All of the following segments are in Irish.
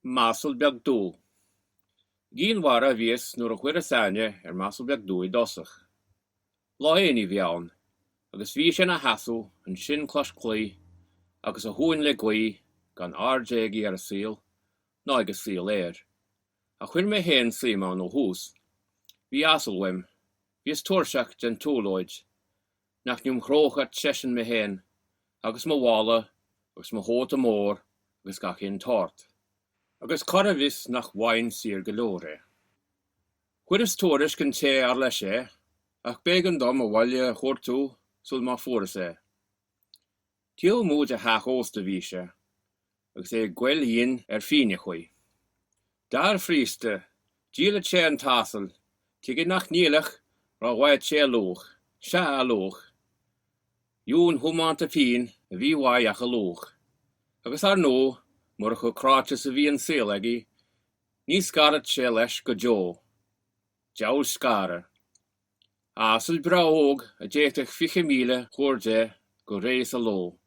M'asal beag dubh. I gCinn Mhara a bhíos nuair a chuireas aithne ar m'asal beag dubh i dtosach. Lá aonaigh a bhí ann, agus bhí sé ina sheasamh ansin cois claí agus a thóin le gaoith gan aird aige ar an saol ná ag an saol air. Ach chuir mé féin suim ann ó thús. Bhí asal uaim. Bhíos tuirseach den tsiúlóid. Nach n-iomchróchadh seisean mé féin agus mo mhála agus mo chóta mór agus gach aon tsórt. Agus cá bhfios nach bhfaighinn saor go leor é. Chuireas tuairisc an té ar leis é, ach b'éigean dom abhaile a chuartú sul má fuaireas é. Taobh amuigh de theach ósta a bhí sé, agus é ag goil dhinn ar phínneachaí. Dar phríosta, díolfadh sé an t-asal, tuige nach ndíolfadh dá bhfaigheadh sé a luach, sea, a luach. Dheamhan thiomáinte pinn a bhí uaidh ach a luach. Agus ar ndóigh, mura chomh cráite is a bhí an saol aige, ní scarfadh sé leis go deo. Diabhal scaradh. Asal breá óg a d'fhéadfadh 20,000 a chur de go réidh sa ló.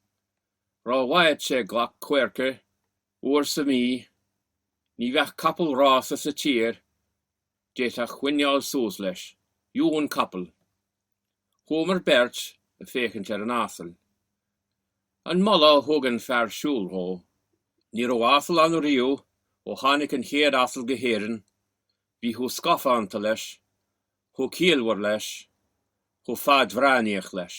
Dá bhfaigheadh sé glac coirce uair sa mhí, ní bheadh capall rása sa tír d'fhéadfadh coinneáil suas leis, dheamhan capall. Chuamar beirt ag féachaint ar an asal. An moladh a thug an fear siúil dhó. Ní raibh asal ann riamh ó tháinig an chéad asal go hÉirinn, bhí chomh scafánta leis, chomh ciallmhar leis, chomh fadbhreathnaíoch leis.